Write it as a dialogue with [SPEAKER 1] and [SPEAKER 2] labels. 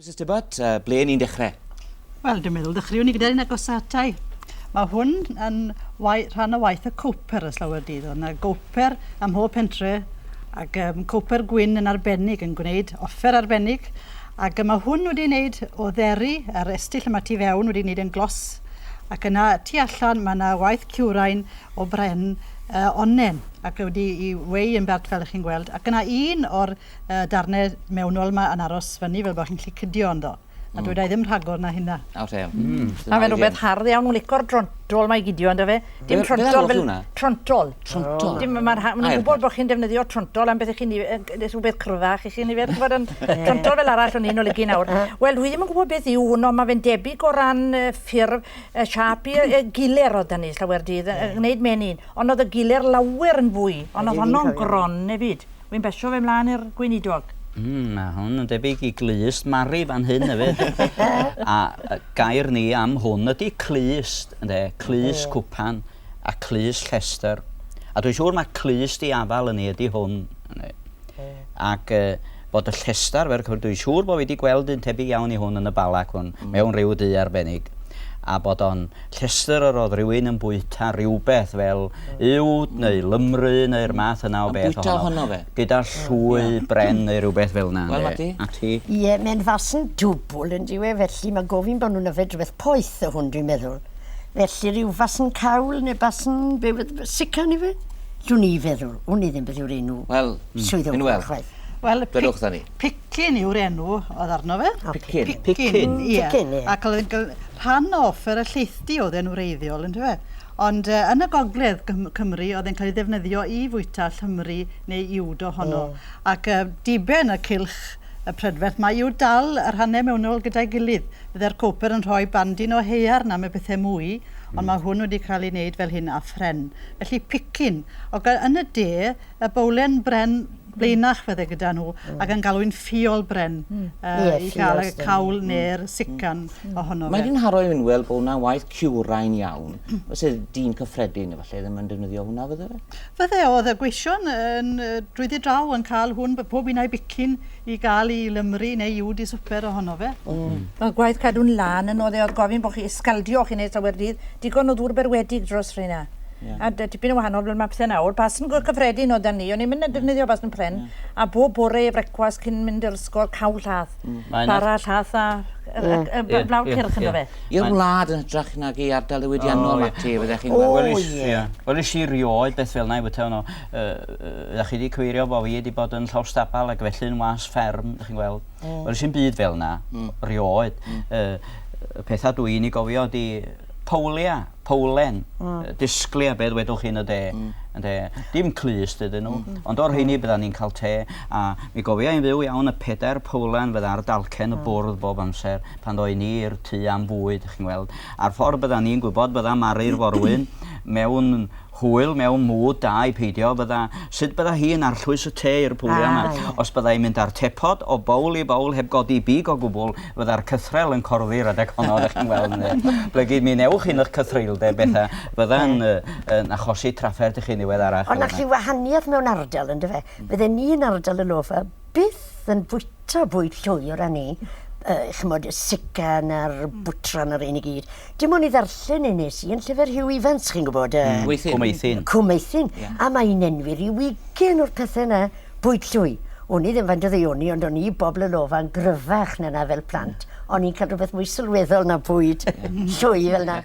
[SPEAKER 1] Misus Tibbott, uh, ble ni'n dechrau?
[SPEAKER 2] Wel, dwi'n meddwl dechreuwn ni gyda'r un agosaf atai. Mae hwn yn rhan o waith y cowper ys lawer dydd. Oedd yna gowper ym mhob pentre ac um, cowper gwyn yn arbennig yn gwneud offer arbennig. Ac mae hwn wedi wneud o dderi, yr estyll yma tu fewn wedi wneud yn glos. Ac yna tu allan mae yna waith cywrain o bren uh, onnen ac wedi i weu yn bert fel ych chi'n gweld. Ac yna un o'r y darnau mewnol 'ma yn aros fyny fel bod chi'n gallu cydio ynddo. A dwi mm. ddim rhagor na hynna.
[SPEAKER 1] Nawr te. Mm.
[SPEAKER 3] Ma fe'n rhywbeth hardd iawn, nhw'n licor drontol mae gydio ynddo fe. Dim trontol fel... Trontol.
[SPEAKER 1] Trontol.
[SPEAKER 3] Dim, mae'n ma nhw'n gwybod bod chi'n defnyddio trontol am beth i chi'n rhywbeth cryfach i chi'n nifer, ch'mod, ond trontol fel arall o'n i'n olygu nawr. Wel, dwi ddim yn gwybod beth yw hwn, ond mae fe'n debyg o ran ffurf, y siâp i giler oedd 'da ni llawer dydd, yn gwneud menyn. Ond oedd y giler lawer yn fwy, ond oedd honno'n gron hefyd. Wi'n besio fe mlaen i'r gweinidog.
[SPEAKER 4] Mm, mae hwn yn debyg i glust Mari fan hyn hefyd. a gair ni am hwn ydy clust, ynde? Clust cwpan a clust llestr. A dwi'n siŵr mae clust i afal yn ni ydy hwn. Ynde? Ac uh, bod y llestr, fel dwi'n siŵr bod fi wedi gweld un tebyg iawn i hwn yn y Bala hwn, mm. mewn rhyw dŷ arbennig a bod o'n Llestr yr oedd rhywun yn bwyta rhywbeth fel uwd neu lymru neu'r math yna o beth
[SPEAKER 1] ohono. Yn bwyta ohono fe?
[SPEAKER 4] Gyda llwy bren neu rhywbeth fel yna.
[SPEAKER 1] Wel, Mati?
[SPEAKER 4] A ti?
[SPEAKER 5] Ie, mae'n fasn dwbl yn dyw e, felly mae gofyn bod nhw'n yfed rhywbeth poeth o hwn, dwi'n meddwl. Felly rhyw fasn cawl neu basn, be, sican ife? Dwn i feddwl, wn i ddim beth yw'r enw
[SPEAKER 1] Wel,
[SPEAKER 5] swyddogol chwaith.
[SPEAKER 2] Wel,
[SPEAKER 1] Dwedwch wrtha ni.
[SPEAKER 2] Picyn yw'r enw oedd arno fe.
[SPEAKER 1] Picyn.
[SPEAKER 2] Picyn, ie.
[SPEAKER 5] Picyn, ie.
[SPEAKER 2] Ac oedd yn rhan o offer y llaethdy oedd e'n wreiddiol, yndyfe? Ond uh, yn y gogledd Cymru oedd e'n cael ei ddefnyddio i fwyta llymru neu uwd ohono. Mm. Ac uh, diben y cylch y prydferth mae yw dal y rhannau mewnol gyda'i gilydd. Bydde'r cowper yn rhoi bandyn o haearn am y bethau mwy, mm. ond mae hwn wedi cael ei wneud fel hyn a phren. Felly picyn. O, yn y de, y bowlen bren blaenach fydde gyda nhw mm. ac yn galw'n ffiol bren mm. uh, yeah, i gael y cawl mm. neu'r sican mm. ohono fe.
[SPEAKER 1] Mae di'n haro i Winwel bod hwnna'n waith cywrain iawn. Os yw dyn cyffredin efallai ddim yn defnyddio hwnna fydde fe?
[SPEAKER 2] Fydde, oedd y gweision yn drwyddi draw yn cael hwn, pob un a'i bicyn i gael i lymru neu i wd i swper ohono fe.
[SPEAKER 3] Mm. Mae gwaith cadw'n lan yn oedd e, oedd gofyn bod chi sgaldio chi'n neud llawer dydd, digon o ddŵr berwedig dros rheina. Yeah. A tipyn yn wahanol fel mae pethau nawr. Basn cyffredin oedd ni, o'n i'n mynd yn defnyddio basn pren, yeah. a bob bore i frecwas cyn mynd i'r ysgol, cawl llath. Mm. Bara llath a blawd cyrch ynddo fe.
[SPEAKER 1] I'r wlad yn hytrach nag i ardal ddiwydiannol, oh, Mati, fyddech chi'n
[SPEAKER 4] gweld. O, ie. Wel, is i rioed beth fel yna i fwyta nhw. Ydych chi wedi cyweirio bod fi wedi bod yn llawstabal ac felly'n was fferm, ydych chi'n gweld. Mm. Wel, is i'n byd fel yna, mm. rioed. Mm. Y pethau dwi'n ei gofio ydi powlia, powlen, mm. disglia beth wedwch chi yn y de. Mm. Ynde? Dim clust ydyn nhw, mm. ond o'r rheini bydda ni'n cael te, a mi gofia i'n fyw iawn y pedair powlen fydda ar dalcen y mm. bwrdd bob amser pan ddoi ni i'r tŷ am fwyd, chi'n gweld. A'r ffordd bydda ni'n gwybod bydda Mari'r forwyn mewn hwyl mewn mood da i peidio, fydda, sut bydda hi yn arllwys y te i'r pwlia yma? Ah, Os bydda hi'n mynd â'r tepod o bowl i bowl heb godi big o gwbl, fydda'r cythrel yn corddi'r adeg honno, ydych chi'n gweld. Ynde? Ble gyd mi newch chi'n eich cythreuldeb bethau, fydda'n uh, yn achosi trafferth i chi'n ddiweddarach.
[SPEAKER 5] Ond na chi wahaniaeth mewn ardal, ynddo fe? Fydden ni yn ardal y lofa byth yn bwyta bwyd llwy o ran ni, uh, chymod, y sican a'r bwtran a'r un i gyd. Dim ond i ddarllen e nes i yn llyfr Hugh Evans, chi'n gwybod. Uh,
[SPEAKER 1] Cwm Eithin.
[SPEAKER 5] Cwm Eithin. Yeah. A mae hi'n enwi rhyw ugain o'r pethau yna, bwyd llwy. O'n i ddim faint o ddeioni, ond o'n i bob Lelova yn gryfach na na fel plant. O'n i'n cael rhywbeth mwy sylweddol na bwyd llwy fel na.